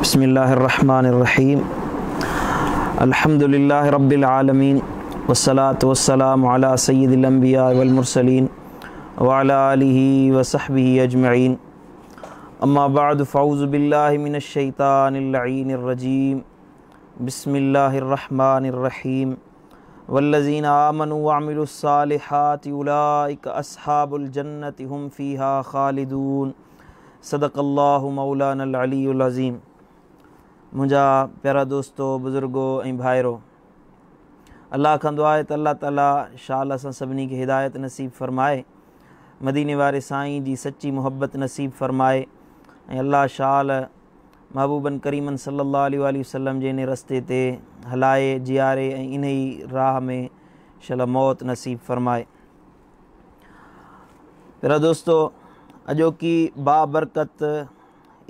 بسم الله الرحمن الرحيم الحمد لله رب العالمين والصلاة والسلام على سيد الأنبياء والمرسلين وعلى آله وصحبه أجمعين أما بعد فأعوذ بالله من الشيطان اللعين الرجيم بسم الله الرحمن الرحيم والذين آمنوا وعملوا الصالحات أولئك أصحاب الجنة هم فيها خالدون صدق الله مولانا العلي العظيم. منهنجا پيارا دوستو، بزرگو ۽ ڀائرو، الله کان دعا آهي ته الله تعالي شال اسان سڀني کي هدايت نصيب فرمائي، مديني واري سائين جي سچي محبت نصيب فرمائي ۽ الله شال محبوبن ڪريمن صلي الله عليه وآله وسلم جي ان رستي تي هلائي، جياري ۽ انهي راهه ۾ شال موت نصيب فرمائي. پيارا دوستو، اڄوڪي بابرڪت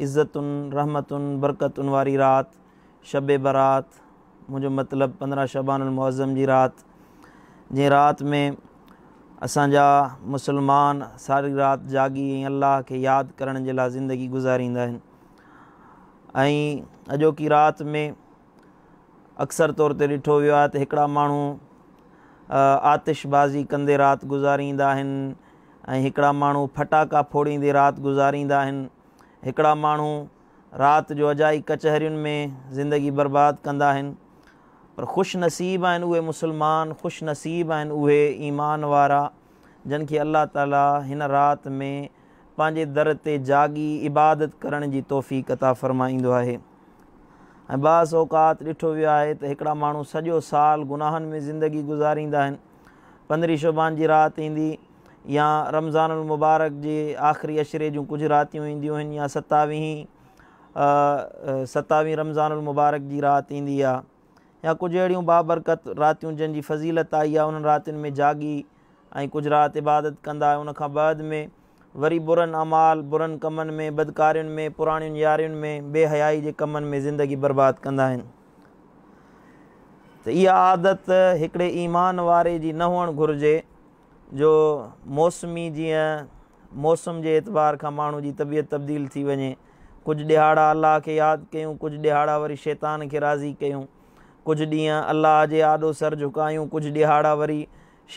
عزتن، رحمتن، برڪتن واري رات شب برات، منهنجو مطلب 15 شعبان المعظم جي رات، جنهن رات ۾ اسان جا مسلمان ساري رات جاڳي ۽ الله کي ياد ڪرڻ جي لاء زندگي گذاريندا آهن. ۽ اڄوڪي رات ۾ اڪثر طور تي ڏٺو ويو آهي ته هڪڙا ماڻهو آتش بازي ڪندي رات گذاريندا آهن ۽ هڪڙا ماڻهو ڦٽاڪا ڦوڙيندي رات گذاريندا آهن، هڪڙا ماڻهو رات جو اجائي ڪچهرين ۾ زندگي برباد ڪندا آهن. پر خوش نصيب آهن اهي مسلمان، خوش نصيب آهن اهي ايمان وارا جن کي الله تعالي هن رات ۾ پنهنجي در تي جاڳي عبادت ڪرڻ جي توفيق عطا فرمائيندو آهي. ۽ بعض اوقات ڏٺو ويو آهي ته هڪڙا ماڻهو سڄو سال گناهن ۾ زندگي گذاريندا آهن، 15 شعبان جي رات ايندي يا رمضان المبارڪ جي آخري عشري جون ڪجهه راتيون اينديون آهن يا 27 رمضان المبارڪ جي رات ايندي آهي يا ڪجهه اهڙيون بابرڪت راتيون جن جي فضيلت آئي آهي، انهن راتين ۾ جاڳي ۽ ڪجهه رات عبادت ڪندا آهن. ان کان بعد ۾ وري برن اعمال، برن ڪمن ۾، بدڪارين ۾، پراڻين يارين ۾، بي حيائي جي ڪمن ۾ زندگي برباد ڪندا آهن. ته اها عادت هڪڙي ايمان واري جي نه هئڻ گهرجي جو موسمي جيئن موسم جي اعتبار کان ماڻهو جي طبيعت تبديل ٿي وڃي، ڪجهه ڏهاڙا الله کي ياد ڪيون، ڪجهه ڏهاڙا وري شيطان کي راضي ڪيون، ڪجهه ڏينهن الله جي آڏو سر جهڪايون، ڪجهه ڏهاڙا وري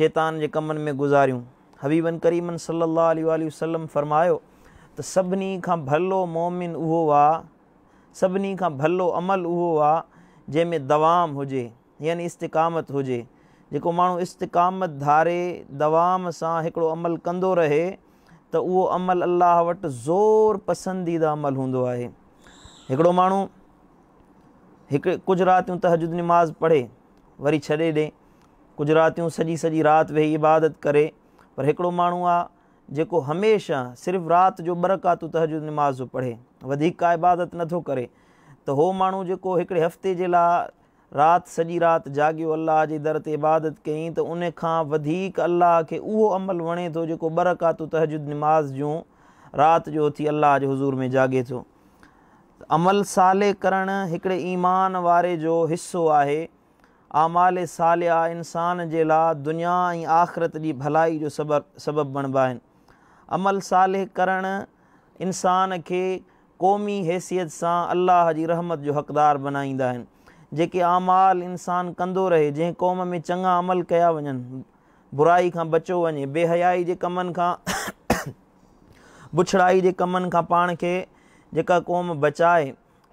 شيطان جي ڪمن ۾ گذاريون. حبيبن ڪريمن صلي الله عليه وآله وسلم فرمايو ته سڀني کان ڀلو مؤمن اهو آ، سڀني کان ڀلو عمل اهو آ جنهن ۾ دوام هجي، يعني استقامت هجي. جيڪو ماڻهو استقامت ڌاري دوام سان هڪڙو عمل ڪندو رهي ته اهو عمل الله وٽ زور پسنديده عمل هوندو آهي. هڪڙو ماڻهو هڪ ڪجهه راتيون تهجد نماز پڙهي وري ڇڏي ڏي، ڪجهه راتيون سڄي سڄي رات ويهي عبادت ڪري، پر هڪڙو ماڻهو آ جيڪو هميشه صرف رات جو 2 رڪعتون تهجد نماز جو پڙهي، وڌيڪ ڪا عبادت نٿو ڪري، ته هو ماڻهو جيڪو هڪڙي هفتي جي لاء رات سڄي رات جاڳيو الله جي در تي عبادت ڪيائين ته ان کان وڌيڪ الله کي اهو عمل وڻي ٿو جيڪو 2 رڪعتون تهجد نماز جون رات جو اٿي الله جي حضور ۾ جاڳي ٿو. عمل صالح ڪرڻ هڪڙي ايمان واري جو حصو آهي. اعمال صالحه انسان جي لاء دنيا ۽ آخرت جي ڀلائي جو سبب بڻبا آهن. عمل صالح ڪرڻ انسان کي قومي حيثيت سان الله جي رحمت جو حقدار بنائيندا آهن. جيڪي اعمال انسان ڪندو رهي، جنهن قوم ۾ چڱا عمل ڪيا وڃن، برائي کان بچو وڃي، بي حيائي جي ڪمن کان، بڇڙائي جي ڪمن کان پاڻ کي جيڪا قوم بچائي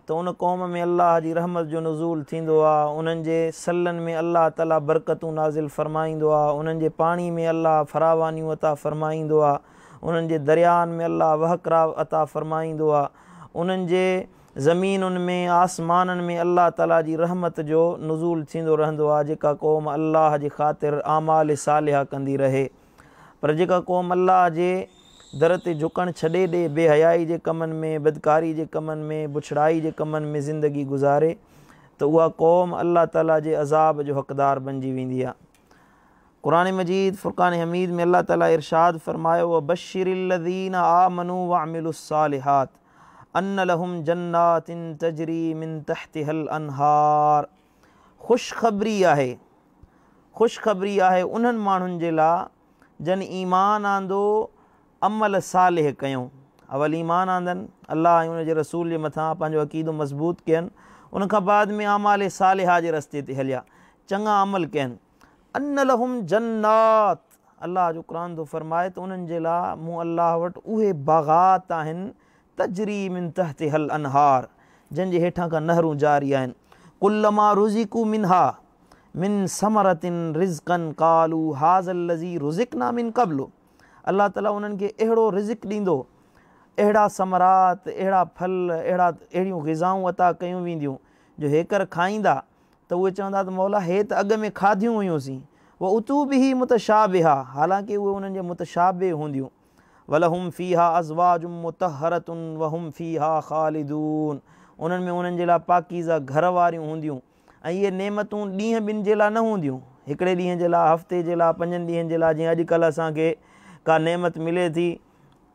ته ان قوم ۾ الله جي رحمت جو نزول ٿيندو آ، انهن جي سلن ۾ الله تعالي برڪتون نازل فرمائيندو آ، انهن جي پاڻي ۾ الله فراوانيون عطا فرمائيندو آ، انهن جي دريائن ۾ الله وهڪرا عطا فرمائيندو آ، انهن جي زمينن ۾ آسمانن ۾ الله تعالي جي رحمت جو نزول ٿيندو رهندو آ، جيڪا قوم الله جي خاطر اعمال صالحه ڪندي رهي. پر جيڪا قوم الله جي در تي جهڪڻ ڇڏي ڏي، بي حيائي جي ڪمن ۾، بدڪاري جي ڪمن ۾، بڇڙائي جي ڪمن ۾ زندگي گذاري ته اها قوم الله تعالي جي عذاب جو حقدار بنجي ويندي آهي. قرآن مجيد فرقان حميد ۾ الله تعالي ارشاد فرمايو، وبشر الذين آمنوا وعملوا الصالحات ان لهم جنات تجري من تحتها الانهار. خوشخبري آهي، خوشخبري آهي انهن ماڻهن جي لاء جن ايمان آندو، عمل صالح ڪيون. اول ايمان آندن، الله ۽ ان جي رسول جي مٿان پنهنجو عقيدو مضبوط ڪين، ان کان بعد ۾ اعمال صالحه جي رستي تي هليا، چڱا عمل ڪين. ان لهم جنات، الله جو قرآن ٿو فرمائي ته انهن جي لاء مون الله وٽ اهي باغات آهن، تجري من تحتها الانهار، جن جي هيٺان کان نهرون جاري آهن. ڪلما رزقوا منها من ثمرة رزقا قالوا هذا الذي رزقنا من قبل، الله تعالي انهن کي اهڙو رزق ڏيندو، اهڙا ثمرات، اهڙا ڦل، اهڙا اهڙيون غذائون عطا ڪيون وينديون جو هيڪر کائيندا ته اهي چوندا ته مولا هي ته اڳ ۾ کاڌيون هيونسين، واتوا به متشابها، حالانڪه اهي انهن جي متشابه هونديون، ولهم فيها ازواج مطهرة وهم فيها خالدون، انهن ۾ انهن جي لاء پاڪيزه گهر واريون هونديون ۽ اهي نعمتون ڏينهن ٻن جي لاء نه هونديون، هڪڙي ڏينهن جي لاء، هفتي جي لاء، پنجن ڏينهن جي لاء، جيئن اڄڪلهه اسان کي ڪا نعمت ملي ٿي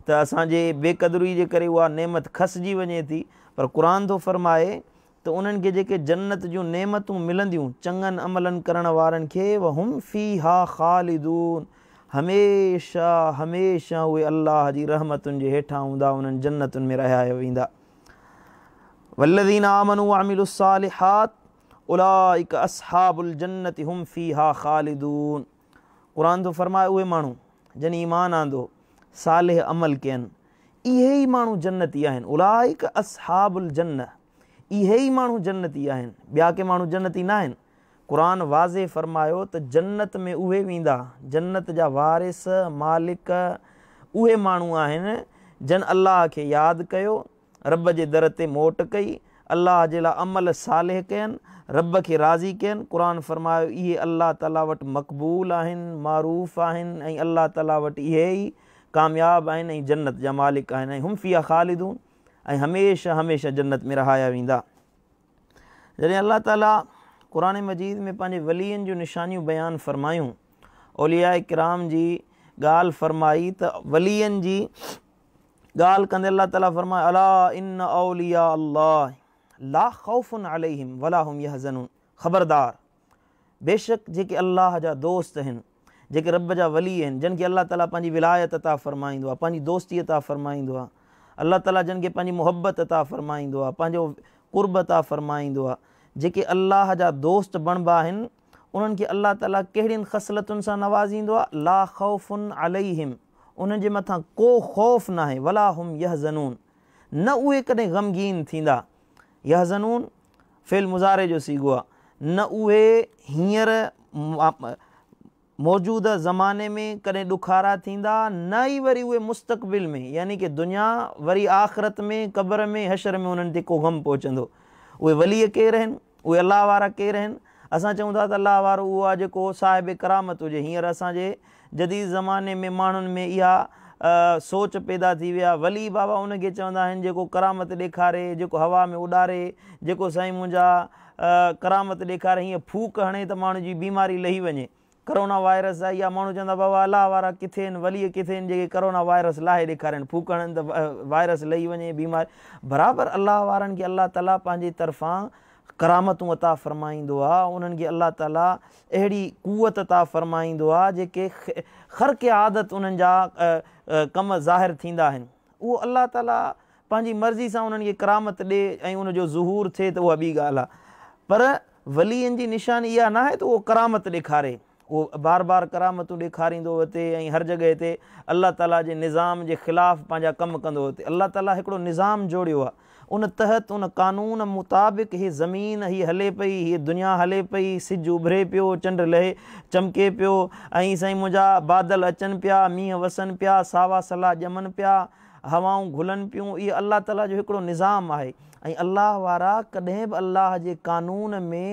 ته اسان جي بي قدري جي ڪري اها نعمت کسجي وڃي ٿي، پر قرآن ٿو فرمائي ته انهن کي جيڪي جنت جون نعمتون ملنديون چڱن عملن ڪرڻ وارن کي وهم فيها خالدون هميشه هميشه اهي الله جي رحمتن جي هيٺان هوندا انهن جنتن ۾ رهايا ويندا. والذين آمنوا وعملوا الصالحات اولئک اصحاب الجنة هم فيها خالدون قرآن ٿو فرمائي اهي ماڻهو جن ايمان آندو صالح عمل ڪين اهي ئي ماڻهو جنتي آهن اولئک اصحاب الجنة اهي ئي ماڻهو جنتي آهن ٻيا ڪي ماڻهو جنتي ناهن. قرآن واضح فرمايو ته جنت ۾ اهي ويندا، جنت جا وارث، مالڪ، اهي ماڻهو آهن جن الله کي ياد ڪيو، رب جي در تي موٽ ڪئي، الله جي لاء عمل صالح ڪين، رب کي راضي ڪين، قرآن فرمايو اهي الله تعالي وٽ مقبول آهن، معروف آهن ۽ الله تعالي وٽ اهي ئي ڪامياب آهن ۽ جنت جا مالڪ آهن ۽ هم فيها خالدون ۽ هميشه هميشه جنت ۾ رهايا ويندا. جڏهن الله تعالي قرآن مجيد ۾ پنهنجي ولين جون نشانيون بيان فرمايون، اولياء ڪرام جي ڳالهه فرمائي ته ولين جي ڳالهه ڪندي الله تعالي فرمايو الا ان اولياء الله لا خوف عليهم ولا هم يحزنون خبردار بيشڪ جيڪي الله جا دوست آهن، جيڪي رب جا ولي آهن، جن کي الله تعاليٰ پنهنجي ولايت عطا فرمائيندو آهي، پنهنجي دوستي عطا فرمائيندو آهي، الله تعاليٰ جن کي پنهنجي محبت عطا فرمائيندو آهي، پنهنجو قرب عطا فرمائيندو آهي، جيڪي الله جا دوست بڻبا آهن، انهن کي الله تعاليٰ ڪهڙين خصلتن سان نوازيندو آهي؟ لا خوف عليهم انهن جي مٿان ڪو خوف ناهي، ولا هم يحزنون نه اهي ڪڏهن غمگين ٿيندا. يحزنون فعل مضارع جو صيغو آهي، نه اهي هينئر موجوده زماني ۾ ڪڏهن ڏکارا ٿيندا نه ئي وري اهي مستقبل ۾ يعني ڪه دنيا وري آخرت ۾ قبر ۾ حشر ۾ انهن تي ڪو غم پهچندو. اهي ولي ڪير آهن؟ اهي الله وارا ڪير آهن؟ اسان چئون ٿا ته الله وارو اهو آهي جيڪو صاحب ڪرامت هجي. هينئر اسان جي جديد زماني ۾ ماڻهن ۾ اها سوچ پيدا ٿي وئي آهي ولي بابا ان کي چوندا آهن جيڪو ڪرامت ڏيکاري، جيڪو هوا ۾ اڏاري، جيڪو سائين منهنجا ڪرامت ڏيکاري هيئن ڦوڪ هڻي ته ماڻهو جي بيماري لهي وڃي. ڪرونا وائرس آئي آهي ماڻهو چوندا بابا الله وارا ڪٿي آهن ولي ڪٿي آهن جيڪي ڪرونا وائرس لاهي ڏيکارين ڦوڪ هڻن ته وائرس لهي وڃي بيماري برابر الله وارن کي الله تعالي پنهنجي طرفان ڪرامتون عطا فرمائيندو آ انهن کي الله تعالي اهڙي قوت عطا فرمائيندو آ جيڪي خرق عادت انهن جا ڪم ظاهر ٿيندا آهن اهو الله تعالي پنهنجي مرضي سان انهن کي ڪرامت ڏي ۽ ان جو ظهور ٿئي ته اها ٻي ڳالهه آ پر ولين جي نشاني اها ناهي ته اهو ڪرامت ڏيکاري، اهو بار بار ڪرامتون ڏيکاريندو وتي ۽ هر جڳهه تي الله تعاليٰ جي نظام جي خلاف پنهنجا ڪم ڪندو وتي. الله تعاليٰ هڪڙو نظام جوڙيو آهي، ان تحت ان قانون مطابق هي زمين هي هلي پئي، هي دنيا هلي پئي، سج اڀري پيو، چنڊ لهي چمڪي پيو ۽ سائين منهنجا بادل اچن پيا، مينهن وسن پيا، ساوا سلا ڄمن پيا، هوائون گهلن پيون، اهي الله تعاليٰ جو هڪڙو نظام آهي ۽ الله وارا ڪڏهن به الله جي قانون ۾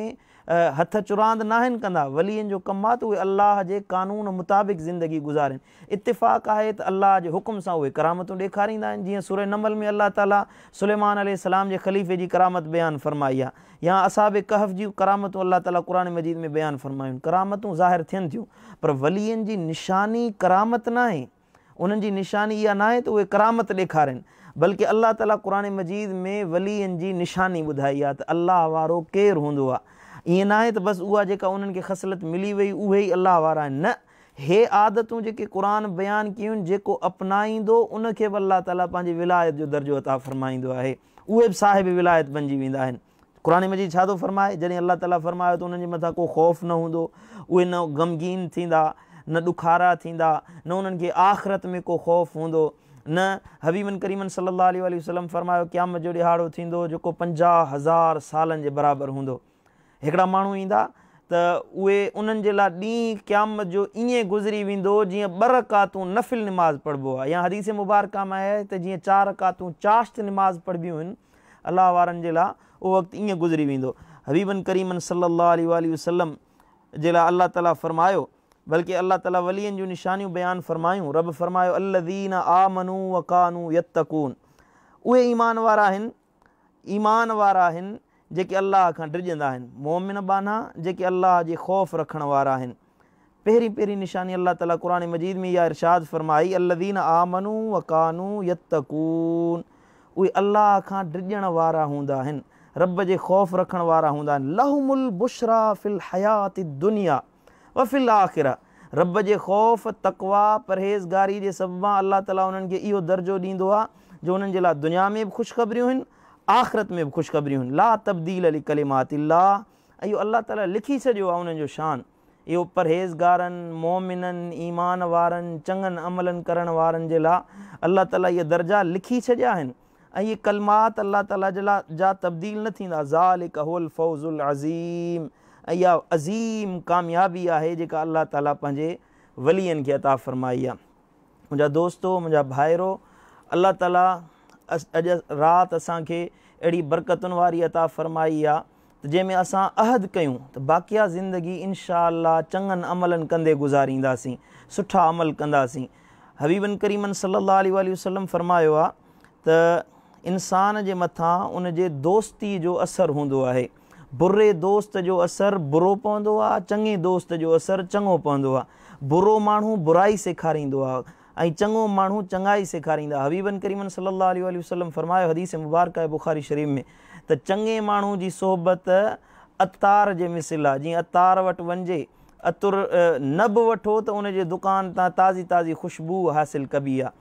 هٿ چراند ناهن ڪندا، ولين جو ڪم آهي ته اهي الله جي قانون مطابق زندگي گذارين، اتفاق آهي ته الله جي حڪم سان اهي ڪرامتون ڏيکاريندا آهن، جيئن سوره نمل ۾ الله تعاليٰ سليمان عليه السلام جي خليفي جي ڪرامت بيان فرمائي آهي يا اصحاب ڪهف جون ڪرامتون الله تعاليٰ قرآن مجيد ۾ بيان فرمايون، ڪرامتون ظاهر ٿين ٿيون پر ولين جي نشاني ڪرامت ناهي. انهن جي نشاني اها ناهي ته اهي ڪرامت ڏيکارين، بلڪه الله تعاليٰ قرآن مجيد ۾ ولين جي نشاني ٻڌائي آهي ته الله وارو ڪير هوندو آهي. ائين ناهي ته بس اها جيڪا انهن کي خصلت ملي وئي اهي ئي الله وارا آهن، نه، هي عادتون جيڪي قرآن بيان ڪيون آهن، جيڪو اپنائيندو ان کي به الله تعاليٰ پنهنجي ولايت جو درجو عطا فرمائيندو آهي. اهي به صاحب ولايت بنجي ويندا آهن. قرآن مجيد ڇا ٿو فرمائي؟ جڏهن الله تعاليٰ فرمايو ته انهن جي مٿان ڪو خوف نه هوندو، اهي نه غمگين ٿيندا، نه ڏکارا ٿيندا، نه انهن کي آخرت ۾ ڪو خوف هوندو، نه حبيبن ڪريمن صلّي الله عليه واٰله وسلّم فرمايو قيامت جو ڏهاڙو ٿيندو جيڪو 50,000 سالن جي برابر هوندو. هڪڙا ماڻهو ايندا ته اهي انهن جي لاء ڏينهن قيامت جو ائين گذري ويندو جيئن ٻه رڪعتون نفل نماز پڙهبو آهي يا حديث مبارڪه ۾ آهي ته جيئن چار رڪعتون چاشت نماز پڙهبيون آهن الله وارن جي لاء اهو وقت ائين گذري ويندو. حبيبن ڪريمن صلّي الله عليه واٰله وسلّم جي لاء الله تعالي فرمايو بلڪه الله تعالي ولين جون نشانيون بيان فرمايون، رب فرمايو الذين آمنوا وڪانوا يتقون اهي ايمان وارا آهن، ايمان وارا آهن جيڪي الله کان ڊڄندا آهن، مؤمن ٻانها جيڪي الله جي خوف رکڻ وارا آهن. پهرين پهرين نشاني الله تعالي قرآن مجيد ۾ اها ارشاد فرمائي الذين آمنوا وڪانوا يتقون اهي الله کان ڊڄڻ وارا هوندا آهن، رب جي خوف رکڻ وارا هوندا آهن، لهم البشريٰ في الحياة الدنيا وفي الاخره رب جي خوف، تقويٰ، پرهيزگاري جي سببان الله تعاليٰ انهن کي اهو درجو ڏيندو آهي جو انهن جي لاء دنيا ۾ به خوشخبريون آهن آخرت ۾ به خوشخبريون آهن لا تبديل لڪلمات الله اهو الله تعاليٰ لکي ڇڏيو آهي انهن جو شان اهو پرهيزگارن، مؤمنن، ايمان وارن، چڱن عملن ڪرڻ وارن جي لاء الله تعاليٰ اهي درجا لکي ڇڏيا آهن ۽ اهي ڪلمات الله تعاليٰ جي لاء جا تبديل نه ٿيندا ذلڪ هو الفوز العظيم ۽ اها عظيم ڪاميابي آهي جيڪا الله تعاليٰ پنهنجي ولين کي عطا فرمائي آهي. منهنجا دوستو، منهنجا ڀائرو، الله تعاليٰ اڄ رات اسان کي اهڙي برڪتن واري عطا فرمائي آهي ته جنهن ۾ اسان عهد ڪيون ته باقيه زندگي انشاء الله چڱن عملن ڪندي گذارينداسين، سٺا عمل ڪنداسين. حبيبن ڪريمن صلّي الله عليه واٰله وسلّم فرمايو آهي ته انسان جي مٿان ان جي دوستي جو اثر هوندو آهي. بري دوست جو اثر برو پوندو آهي، چڱي دوست جو اثر چڱو پوندو آهي. برو ماڻهو برائي سيکاريندو آهي ۽ چڱو ماڻهو چڱائي سيکاريندو آهي. حبيبن ڪريمن صلّي الله عليه واٰله وسلّم فرمايو حديث مبارڪه بخاري شريف ۾ ته چڱي ماڻهو جي صحبت عطار جي مثل آهي، جيئن عطار وٽ وڃجي عطر نه به وٺو ته ان جي دڪان تان تازي تازي خوشبوء حاصل ڪبي آهي.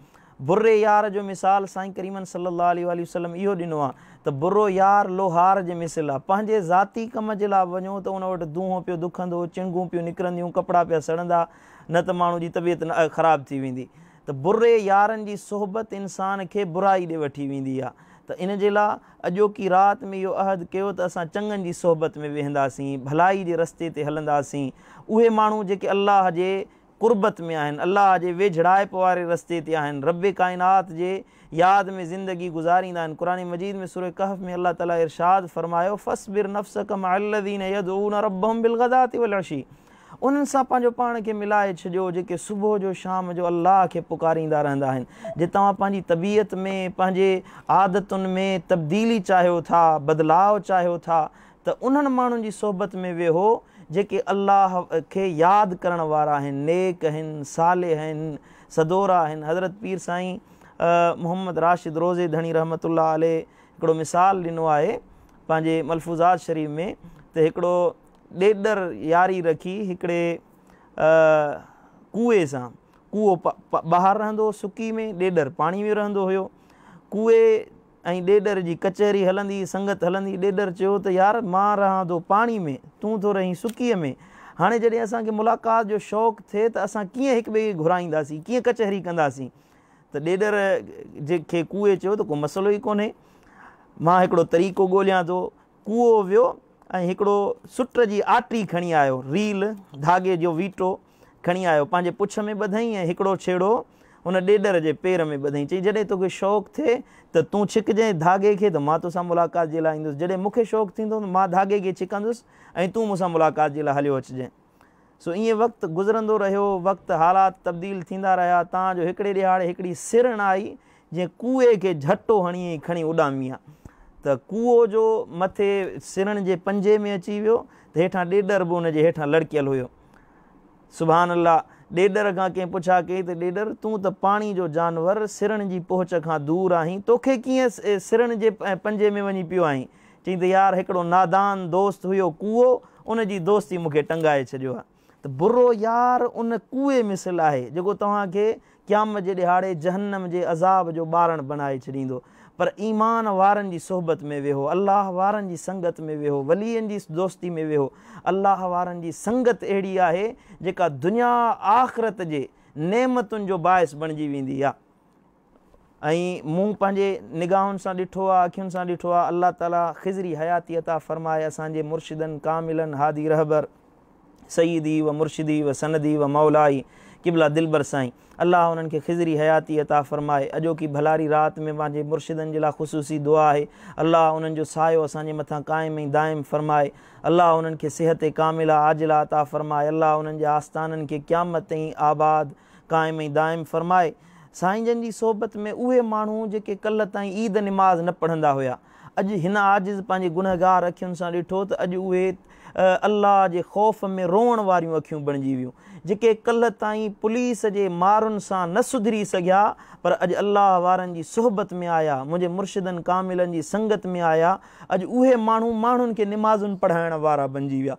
بري يار جو مثال سائين ڪريمن صلي الله عليه واٰله وسلم اهو ڏنو آهي ته برو يار لوهار جي مثل آهي، پنهنجي ذاتي ڪم جي لاء وڃو ته ان وٽ دونهون پيو دکندو، چڻگون پيون نڪرنديون، ڪپڙا پيا سڙندا، نه ته ماڻهو جي طبيعت خراب ٿي ويندي ته بري يارن جي صحبت انسان کي برائي ڏي وٺي ويندي آهي ته ان جي لاء اڄوڪي رات ۾ اهو عهد ڪيو ته اسان چڱن جي صحبت ۾ ويهنداسين، ڀلائي جي رستي تي هلنداسين، اهي ماڻهو جيڪي الله جي قربت ۾ آهن، الله جي ويجهڙائپ واري رستي تي آهن، رب ڪائنات جي ياد ۾ زندگي گذاريندا آهن، قرآن مجيد ۾ سوره ڪهف ۾ الله تعالي ارشاد فرمايو، فاصبر نفسک مع الذين يدعون ربهم بالغداة والعشي انهن سان پنهنجو پاڻ کي ملائي ڇڏيو جيڪي صبح جو شام جو الله کي پڪاريندا رهندا آهن، جي توهان پنهنجي طبيعت ۾ پنهنجي عادتن ۾ تبديلي چاهيو ٿا، بدلاء چاهيو ٿا ته انهن ماڻهن جي صحبت ۾ ويهو جيڪي الله کي ياد ڪرڻ وارا آهن، نيڪ آهن، صالح آهن، سدورا آهن. حضرت پير سائين محمد راشد روضي ڌڻي رحمة الله عليه هڪڙو مثال ڏنو آهي پنهنجي ملفوظات شريف ۾ ته هڪڙو ڏيڏر ياري رکي هڪڙي ڪوئي سان، ڪوئو ٻاهر رهندو هو سڪي ۾، ڏيڏر پاڻي ۾ رهندو هيو، ڪوئي ۽ ڏيڏر جي ڪچهري هلندي، سنگت هلندي، ڏيڏر چيو ته يار مان رهان ٿو پاڻي ۾، تون ٿو رهين سڪيء ۾، هاڻي جڏهن اسان کي ملاقات جو شوق ٿئي ته اسان ڪيئن هڪ ٻئي کي گهرائينداسين، ڪيئن ڪچهري ڪنداسين؟ ته ڏيڏر جي کي ڪوئي چيو ته ڪو مسئلو ئي ڪونهي، مان هڪڙو طريقو ڳوليان ٿو. ڪوئو ويو ۽ هڪڙو سٽ جي آٽي کڻي آيو، ريل، ڌاڳي جو ويٽو، کڻي آيو، پنهنجي پڇ ۾ ٻڌئين ۽ هڪڙو ڇيڙو ان ڏيڏر جي پير ۾ ٻڌئين. چئي، جڏهن توکي شوق ٿئي ته تون ڇڪجئين ڌاڳي کي ته مان توسان ملاقات جي لاء ايندس، جڏهن مون کي شوق ٿيندو ته مان ڌاڳي کي ڇڪندس ۽ تون مون سان ملاقات جي لاء هليو اچجئين. سو ائين وقت گذرندو رهيو، وقت حالات تبديل ٿيندا رهيا، تان جو هڪڙي ڏهاڙي هڪڙي سرڻ آئي، جنهن ڪوئي کي جهٽو هڻي ۽ کڻي اڏامي آ ته ڪوئو جو مٿي سرڻ جي پنجي ۾ اچي ويو ته هيٺان ڏيڏر به ان جي هيٺان لڙڪيل هيو. سبحان الله! ڏيڏر کان ڪنهن پڇا ڪئي ته ڏيڏر تون ته پاڻي جو جانور سرڻ جي پهچ کان دور آهين، توکي ڪيئن سرڻ جي پنجي ۾ وڃي پيو آهين؟ چئين ته يار هڪڙو نادان دوست هيو ڪوئو، ان جي دوستي مون کي ٽنگائي ڇڏيو آ. ته برو يار ان ڪوئي مثل آهي جيڪو توهان کي قيامت جي ڏهاڙي جهنم جي عذاب جو ٻارڻ بڻائي ڇڏيندو. پر ايمان وارن جي صحبت ۾ ويهو، الله وارن جي سنگت ۾ ويهو، ولين جي دوستي ۾ ويهو. الله وارن جي سنگت اهڙي آهي جيڪا دنيا آخرت جي نعمتن جو باعث بڻجي ويندي آهي. ۽ مون پنهنجي نگاهن سان ڏٺو آهي، اکين سان ڏٺو آهي. الله تعاليٰ خضري حياتي عطا فرمائي اسان جي مرشدن ڪاملن هادي رهبر سيدي و مرشدي و سندي و مولائي قبله دلبر سائين، الله انهن کي خضري حياتي عطا فرمائي. اڄوڪي ڀلاري رات ۾ پنهنجي مرشدن جي لاء خصوصي دعا آهي، الله انهن جو سايو اسان جي مٿان قائم ۽ دائم فرمائي. الله انهن کي صحت ڪامله عاجله عطا فرمائي. الله انهن جي آستانن کي قيامت تائين آباد، قائم ۽ دائم فرمائي. سائين جن جي صحبت ۾ اهي ماڻهو جيڪي ڪلهه تائين عيد نماز نه پڙهندا هيا، اڄ هن عاجز پنهنجي گنهگار اکين سان ڏٺو ته اڄ اهي الله جي خوف ۾ روئڻ واريون اکيون بڻجي ويون. جيڪي ڪلهه تائين پوليس جي مارن سان نه سڌري سگهيا، پر اڄ الله وارن جي صحبت ۾ آيا، منهنجي مرشدن ڪاملن جي سنگت ۾ آيا، اڄ اهي ماڻهو ماڻهن کي نمازن پڙهائڻ وارا بڻجي ويا،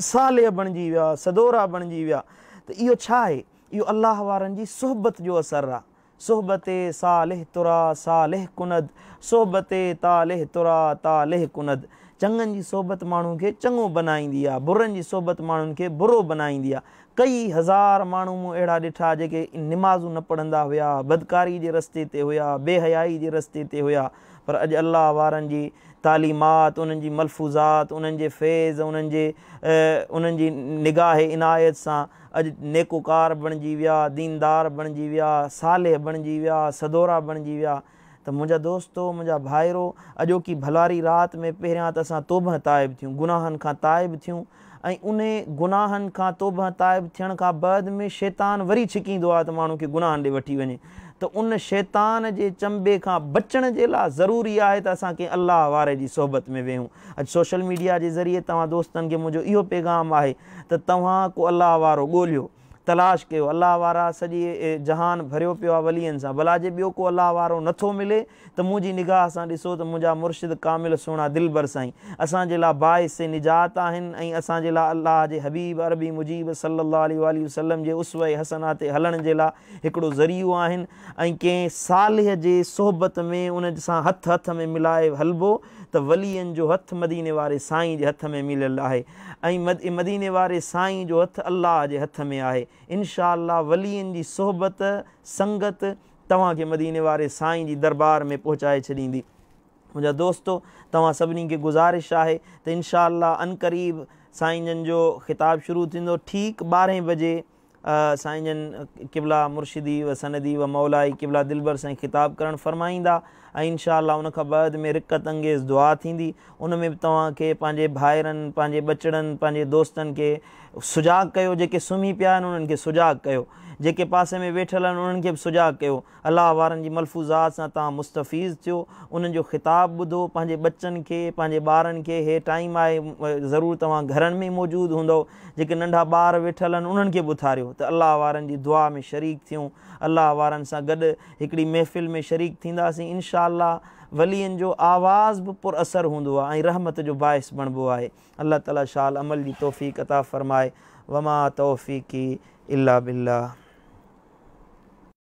صالح بڻجي ويا، سدورا بڻجي ويا. ته اهو ڇا آهي؟ اهو الله وارن جي صحبت جو اثر آ. صحبت صالح ترا صالح ڪند، صحبت طالح ترا طالح ڪند. چڱن جي صحبت ماڻهو کي چڱو بنائيندي آ، برن جي صحبت ماڻهن کي برو بنائيندي آ. ڪئي هزار ماڻهو مون اهڙا ڏٺا جيڪي نمازون نه پڙهندا هيا، بدڪاري جي رستي تي هيا، بي حيائي جي رستي تي هيا، پر اڄ الله وارن جي تعليمات، انهن جي ملفوظات، انهن جي فيض، انهن جي انهن جي نگاهه عنايت سان اڄ نيڪوڪار بڻجي ويا، ديندار بڻجي ويا، صالح بڻجي ويا، سدورا بڻجي ويا. ته منهنجا دوستو، منهنجا ڀائرو، اڄوڪي ڀلاري رات ۾ پهريان ته اسان توبهه تائب ٿيون، گناهن کان تائب ٿيون ۽ انهي گناهن کان توبهه تائب ٿيڻ کان بعد ۾ شيطان وري ڇڪيندو آهي ته ماڻهو کي گناهن ڏي وٺي وڃي ته ان شيطان جي چنبي کان بچڻ جي لاء ضروري آهي ته اسان ڪنهن الله واري جي صحبت ۾ ويهون. اڄ سوشل ميڊيا جي ذريعي توهان دوستن کي منهنجو اهو پيغام آهي ته توهان ڪو الله وارو ڳولهيو، تلاش ڪيو، الله وارا سڄي جهان ڀريو پيو آهي ولين سان، ڀلا جي ٻيو ڪو الله وارو نه ٿو ملي ته منهنجي نگاهه سان ڏسو ته منهنجا مرشد ڪامل سهڻا دلبر سائين اسان جي لاء باعث نجات آهن ۽ اسان جي لاء الله جي حبيب عربي مجيب صلّي الله عليه واٰله وسلّم جي اسوه حسنه تي هلڻ جي لاء هڪڙو ذريعو آهن ۽ ڪنهن صالح جي صحبت ۾ ان سان هٿ هٿ ۾ ملائي هلبو ته ولين جو هٿ مديني واري سائين جي هٿ ۾ مليل آهي. ۽ مديني واري سائين جو هٿ الله جي هٿ ۾ آهي. انشاء الله ولين جي صحبت، سنگت، توهان کي مديني واري سائين جي دربار ۾ پهچائي ڇڏيندي. منهنجا دوستو توهان سڀني کي گذارش آهي ته انشاء الله عنقريب سائين جن جو خطاب شروع ٿيندو ٺيڪ ٻارهين بجي سائين جن قبله مرشدي و سندي و مولائي قبله دلبر سائين خطاب ڪرڻ فرمائيندا ۽ انشاء الله ان کان بعد ۾ رقت انگيز دعا ٿيندي ان ۾ به توهان کي پنهنجي ڀائرن پنهنجي ٻچڙن پنهنجي دوستن کي سجاڳ ڪيو جيڪي سمهي پيا آهن انهن کي سجاڳ ڪيو جيڪي پاسي ۾ ويٺل آهن انهن کي به سجاڳ ڪيو الله وارن جي ملفوظات سان توهان مستفيض ٿيو، انهن جو خطاب ٻڌو، پنهنجي ٻچن کي، پنهنجي ٻارن کي، هي ٽائيم آهي ضرور توهان گهرن ۾ ئي موجود هوندؤ، جيڪي ننڍا ٻار ويٺل آهن انهن کي به اٿاريو ته الله وارن جي دعا ۾ شريڪ ٿيون، الله وارن سان گڏ هڪڙي محفل ۾ شريڪ ٿينداسين، انشاء الله ولين جو آواز به پر اثر هوندو آهي ۽ رحمت جو باعث بڻبو آهي، الله تعالي شال عمل جي توفيق عطا فرمائي، وما توفيقي الا بالله.